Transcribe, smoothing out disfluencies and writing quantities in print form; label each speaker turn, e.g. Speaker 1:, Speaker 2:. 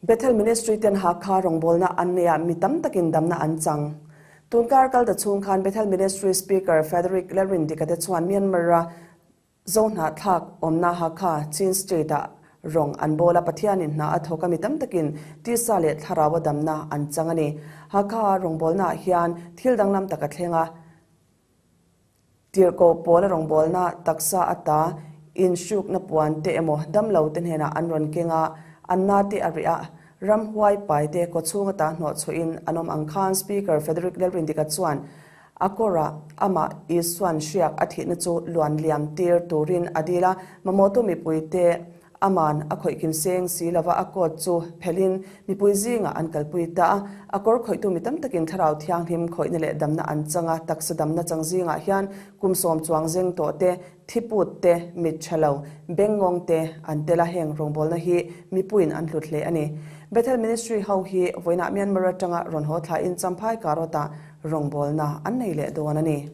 Speaker 1: Bethel Ministry ten Hakha rawngbawlna an neih ah mi tam takin damna an chang. Tunkar kal ta chhung khan Bethel Ministry Speaker Frederick Lalrindika te chuan Myanmar a Zohnahthlak awmna Hakha, Chin State ah rawng an bawl a, Pathianin hna a thawk a, mi tam takin tisa leh thlarau a damna an chang a ni. Hakha a rawngbawlna ah hian thil danglam tak a thleng a, tirhkoh pawl a rawngbawlna taksa ata inhrukna puan te emaw damlo te hnenah an rawn keng a, an na te a rih a, ramhuai pai te kawchhung ata hnawhchhuahin an awm ang khan Speaker Frederick Lalrindika chuan A kawrah amah Isuan hriak a thihna chu luan liam tir turin a dil a, mamawhtu mipuite aman a khawih kim seng si lova a coat chu phelhin mipui zingah an kalpui ta a. A kawr khawihtu mi tam takin thlarau thianghlim khawihna leh damna an chang a, taksa damna chang zingah hian kum sawm chuang zeng tawh te, thiput te, mit tha lo, bengngawng te an tel a, heng rawngbawlna hi mipuiin an hlut hle a ni. Bethel Ministry ho hi vawiinah Myanmar atanga rawn haw thlain Champhai Karot-ah Rawngbawlna an nei leh dawn a ni.